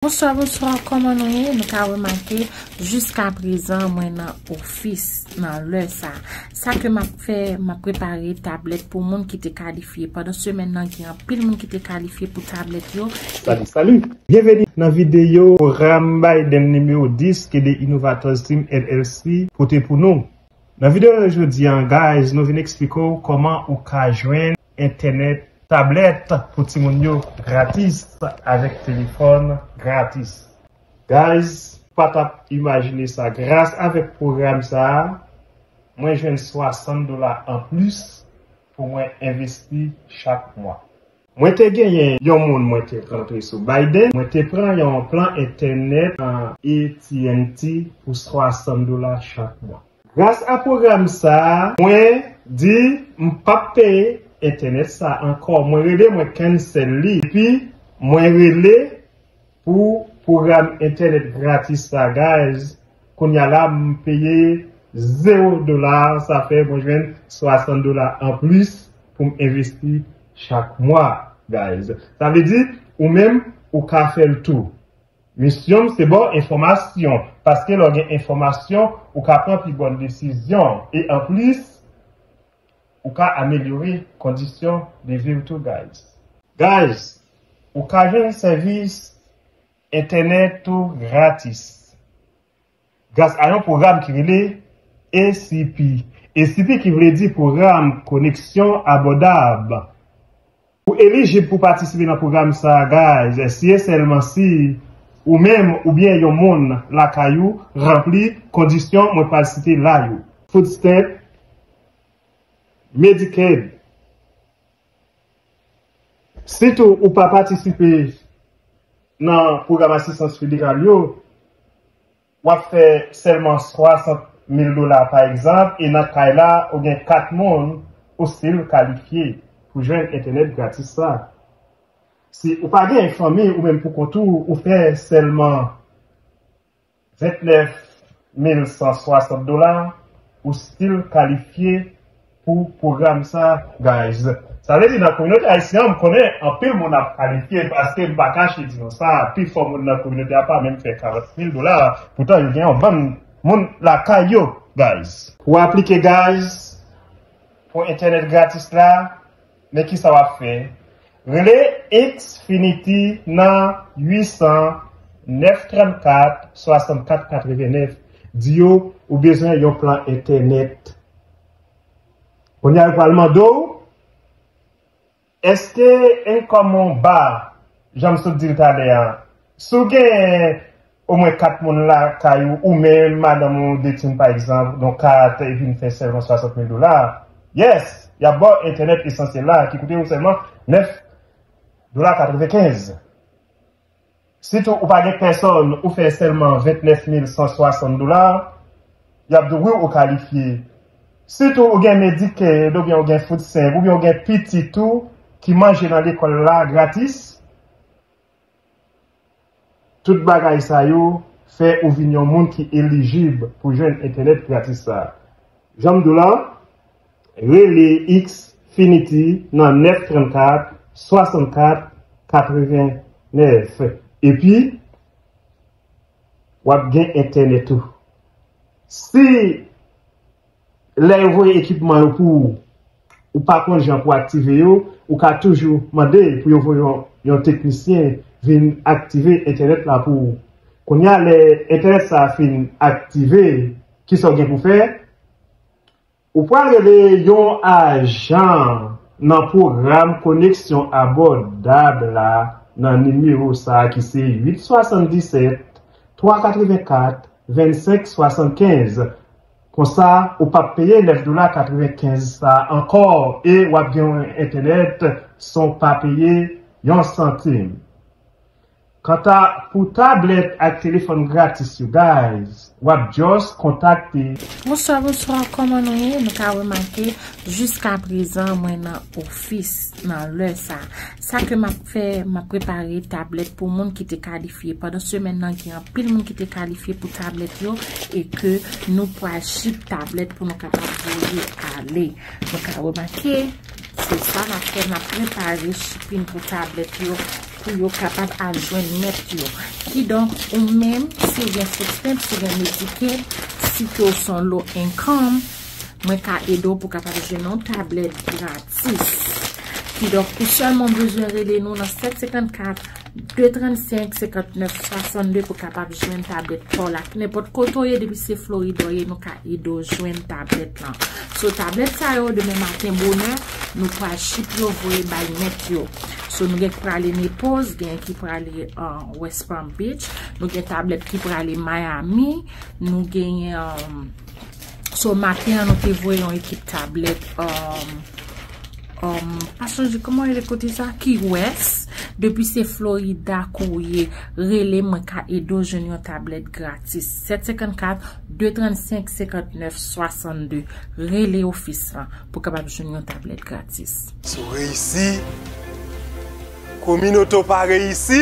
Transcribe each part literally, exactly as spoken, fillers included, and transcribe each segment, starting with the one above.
Bonswa, bonswa, kòman nou ye? Nou ka remake, jiska prezan, mwen nan ofis, nan lè sa. Sa ke m ap fè, m ap prepare tablèt pou moun ki te kalifye. Pandan semèn nan, gen anpil moun ki te kalifye pou tablèt yo. Salut, salut! Byenveni nan videyo pwogram Biden nimewo dis ke The Innovators Team L L C pote pou nou. Nan videyo jodi an, guys, nou vin eksplike w kòman ou ka jwenn entènèt tablèt pou timoun yo gratis avèk telefòn gratis. Guys, pa t ap imajine sa. Gras avèk pwogram sa a, mwen jwenn swasant dola anplis pou mwen envesti chak mwa. Mwen te genyen yon moun mwen te rantre sou Biden, mwen te pran yon plan entènèt an A T and T pou swasant dola chak mwa. Gras a pwogram sa a, mwen di m p ap peye entènèt sa a ankò. Mwen rele, mwen cancel li. Epi, mwen rele pou pwogram entènèt gratis sa, guys. Kounye a la, m peye zewo dola, sa fè mwen jwenn swasant dola anplis pou m envesti chak mwa, guys. Sa vle di, ou menm, ou ka fè l tou. Misyon m se ba w enfòmasyon, paske lè w gen enfòmasyon, ou ka pran pi bòn desizyon. E anplis, ou ka amelyore kondisyon de vi w tou, guys. Guys, ou ka jwenn sèvis entènèt ou gratis gras a yon pwogram ki rele A C P. A C P ki vle di pwogram koneksyon abòdab. Ou elijib pou patisipe nan pwogram sa a, guys, si e sèlman si ou menm oubyen yon moun lakay ou ranpli kondisyon mwen pral site la yo. Food stamp, Medicaid. Sitou ou pa patisipe nan pwogram asistans federal yo, w ap fè sèlman swasant mil dola, pa egzanp, e nan kay la, ou gen kat moun, ou still kalifye pou jwenn entènèt gratis sa. Si ou pa gen fanmi ou menm pou kont ou, ou fè sèlman vennèf mil san swasant dola, ou still kalifye pou pwogram sa, guys. Sa vle di nan kominote ayisyen an, m konnen anpil moun ap kalifye, paske m pa kache di nou sa, pifò moun nan kominote a pa menm fè karant mil dola, poutan yo gen yon bann moun lakay yo, guys. Pou aplike, guys, pou entènèt gratis la, men kisa w ap fè? Rele Xfinity nan uit san, nèf trannkat, swasannkat katrevennèf. Di yo ou bezwen yon plan entènèt. Kounye a yo pral mande w, èske income ou ba, jan m sot di l talè a, si w gen omwen kat moun lakay ou, ou menm, madanm ou, de timoun pa egzanp, yon kat, epi n fè sèlman swasant mil dola. Yes, y ap ba w entènèt esansyèl la ki koute w sèlman nèf dola katrevenkenz. Sitou ou pa gen pèsòn, ou fè sèlman vennèf mil san swasant dola, y ap di w wi ou kalifye. Sitou ou gen Medicaid, oubyen ou gen food stamp, oubyen ou gen pitit ou ki manje nan lekòl la gratis, tout bagay sa yo fè ou vin yon moun ki elijib pou jwenn entènèt gratis sa. Jan m di w la, rele Xfinity nan nèf trannkat, swasannkat, katrevennèf. Epi, w ap gen entènèt ou. Si lè yo voye ekipman yo pou ou, ou pa konn jan pou aktive yo, ou ka toujou mande pou yo voye yon, yon teknisyen vin aktive entènèt la pou ou. Kounye a, lè entènèt sa a fin aktive, kisa w gen pou fè? Ou pral rele yon ajan nan pwogram koneksyon abòdab la nan nimewo sa a ki se uit swasanndisèt, twa katrevenkat, vennsenk swasannkenz. Konsa, ou p ap peye nèf dola katrevenkenz sa a ankò e w ap gen yon entènèt san w pa peye yon santim. Kanta pou tablèt ak telefòn gratis yo, guys, w ap just kontakte. Bonswa, bonswa, kòman nou ye? Nou ka remake, jiska prezan, mwen nan ofis nan lè sa. Sa ke m ap fè, m ap prepare tablèt pou moun ki te kalifye. Pandan semèn nan, gen anpil moun ki te kalifye pou tablèt yo e ke nou pral ship tablèt pou nou kapab voye ale. Nou ka remake, se sa n ap fè, n ap prepare shipping pou tablèt yo. pou yo kapab al jwenn mèt yo. Kidonk, ou menm, si w gen food stamp, si w gen Medicaid, si ke w se yon low income, mwen ka ede w pou kapab jwenn yon tablèt gratis. Kidonk, ou sèlman bezwen rele nou nan sèt senkannkat, de trannsenk, senkannèf swasannde pou kapab jwenn tablèt pa w la. Nenpòt kote w ye, depi se Florid ou ye, nou ka ede w jwenn tablèt lan. So, tablèt sa yo, demen maten bonè, nou pral ship yo voye bay mèt yo. So, nou gen ki prale Naples, gen ki prale uh, West Palm Beach, nou gen tablèt ki prale Miami, nou gen um, so maten an nou te voye yon ekip tablèt um, um, pa sonje kòman rele kote sa, Key West. Depi se Florida ke w ye, rele mwen ka ede w jwenn yon tablèt gratis. Sèt senkannkat, de trannsenk, senkannèf swasannde. Rele ofis lan pou kapab jwenn yon tablèt gratis. Si w reyisi, kominote w pa reyisi,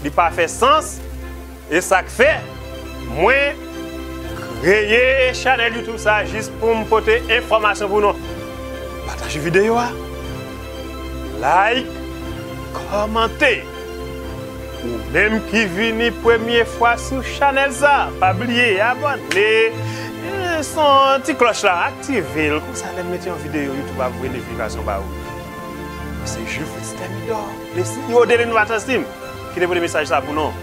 li pa fè sans. E sa k fè mwen kreye chanèl YouTube sa jis pou m pote enfòmasyon pou nou. Pataje videyo a, like, kòmante. Ou menm ki vini premye fwa sou chanèl sa, pa bliye abòne. E, son ti klòch la, aktive l. Konsa lè m mete yon videyo, YouTube ap voye notifikasyon ba ou. Se Jules Fritz Thermidor, le CEO de Lenovators Team, ki te pote mesaj sa pou nou.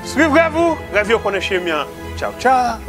Swiv rèv ou, rèv yo konnen chemen an. Tchaw, tchaw.